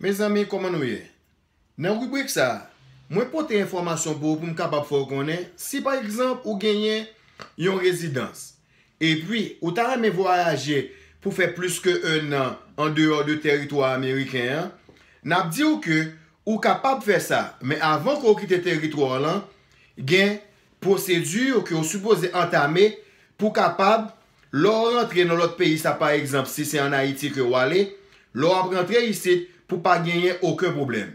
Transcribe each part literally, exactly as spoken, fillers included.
Mezanmi, kòman nou ye? Nan ribrik sa a, mwen pote enfòmasyon pou ou pou m kapab fè w konnen si pa egzanp ou genyen yon rezidans, epi ou ta renmen vwayaje pou fè plis ke ennan andeyò de tèritwa ameriken an, n ap di w ke ou kapab fè sa, men avan ke w kite tèritwa w lan, gen pwosedi ke w sipoze antame pou kapab, lè w rantre nan lòt peyi sa, pa egzanp, si se ann Ayiti ke w ale, lè w ap rantre isit, pou pa genyen okenn pwoblèm.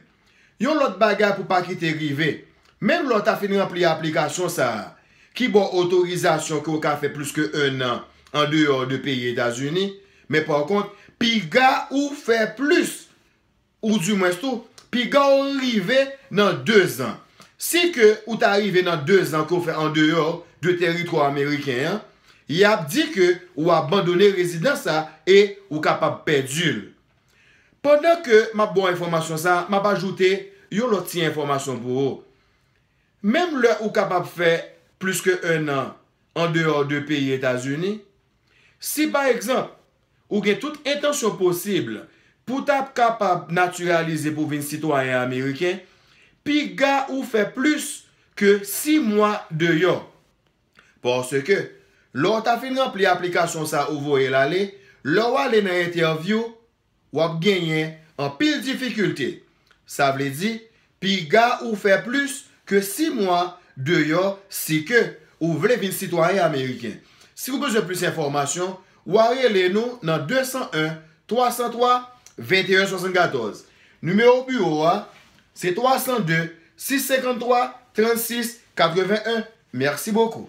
Yon lòt bagay pou pa kite rive, menm lè w ta fin ranpli aplikasyon sa a, ki ba w otorizasyon ke w ka fè plis ke ennan andeyò de peyi Etazini, men pa kont, piga ou fè plis, oudimwens tou, piga w rive nan dezan. Si ke ou ta rive nan dezan ke w fè andeyò de tèritwa ameriken an, y ap di ke ou abandone rezidans sa e ou kapab pèdi l. Pandan ke m ap ba w enfòmasyon sa a, m ap ajoute yon lòt ti enfòmasyon pou ou. Menm lè ou kapab fè plis ke ennan andeyò de peyi Etazini, si pa egzanp, ou gen tout entansyon posib pou w ta kapab natiralize pou w vin sitwayen ameriken, piga ou fè plis ke sis mwa deyò. Paske, lè w ta fin ranpli aplikasyon sa ou voye l ale, lè w ale nan entèvyou, w ap genyen anpil difikilte. Sa vle di, piga ou fè plis ke sis mwa deyò si ke ou vle vin sitwayen ameriken. Si ou bezwen plis enfòmasyon, w a rele nou nan de san en, twa san twa, venteyen swasannkatòz. Nimewo biwo a, se twa san de, sis senkanntwa, trannsis, katreven en. Mèsi bokou.